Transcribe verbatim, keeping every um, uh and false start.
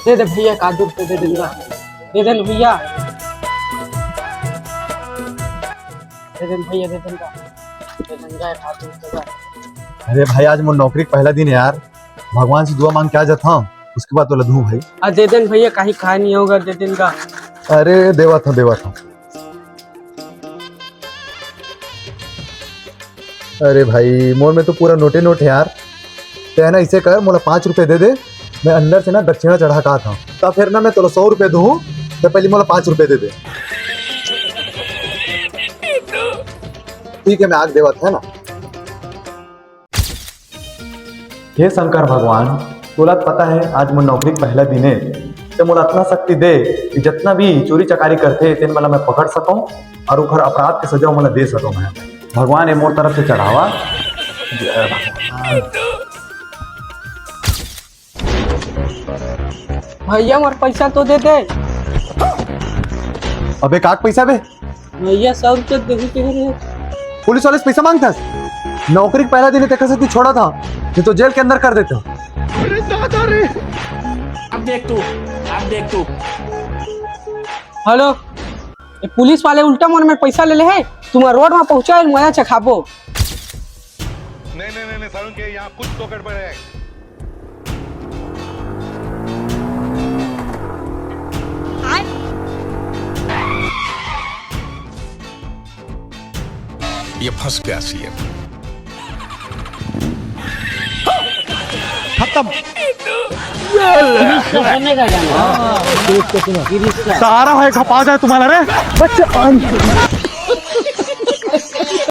दे दे भैया, एक आध रुपये दे देना। दे दे न भैया। दे दे न भैया, दे दे न। दे दे न, एक आध रुपये दे। अरे भाई, आज मोर नौकरी के पहला दिन है यार। भगवान से दुआ मांग के आ जाता हूँ, उसके बाद तोला दूँ भाई। आ, दे दे न भैया, कहीं खाए नहीं होगा, दे दे न का। अरे, देवा था, देवा था। अरे भाई, मोर में तो पूरा नोटे नोट है यार। ते है ना, इसे कर, मोला पाँच रुपए दे दे, मैं अंदर से ना दक्षिणा चढ़ा के आता हूँ। तो फिर ना, मैं तोला सौ रुपए दूँ, तो पहले मोला पाँच रुपए दे दे। ठीक है, मैं आग देवत है ना। हे शंकर भगवान, तोला त पता है आज मोर नौकरी के पहला दिन है, ते मोला अतना शक्ति दे कि जितना भी चोरी चकारी करथे तेन मन ला मैं पकड़ सकूं और ओकर अपराध के सजा मोला दे सकूं मैं। भगवान, ये मोर तरफ से चढ़ावा। जय भगवान। भैया, मोर पैसा तो दे दे। अबे, काक पैसा बे? भैया, सौ रुपये देहू के रे। पुलिस वाले से पैसा मांगथस? नौकरी के पहला दिन है, तेकर से तू छोड़ा था, नहीं तो जेल के अंदर कर देता। अरे दादा रे। अब देख तू, अब देख तू। हेलो, ये पुलिस वाले उल्टा मन में पैसा ले ले है, तुम रोड में पहुंचा है, मुआ चखाबो। नहीं, नहीं, नहीं, नहीं, सारुण के यहाँ कुछ तो गड़बड़ है। ये फंस गया सीएम। खत्म। सारा है खपा जाए तुम्हारा रे। बच्चा।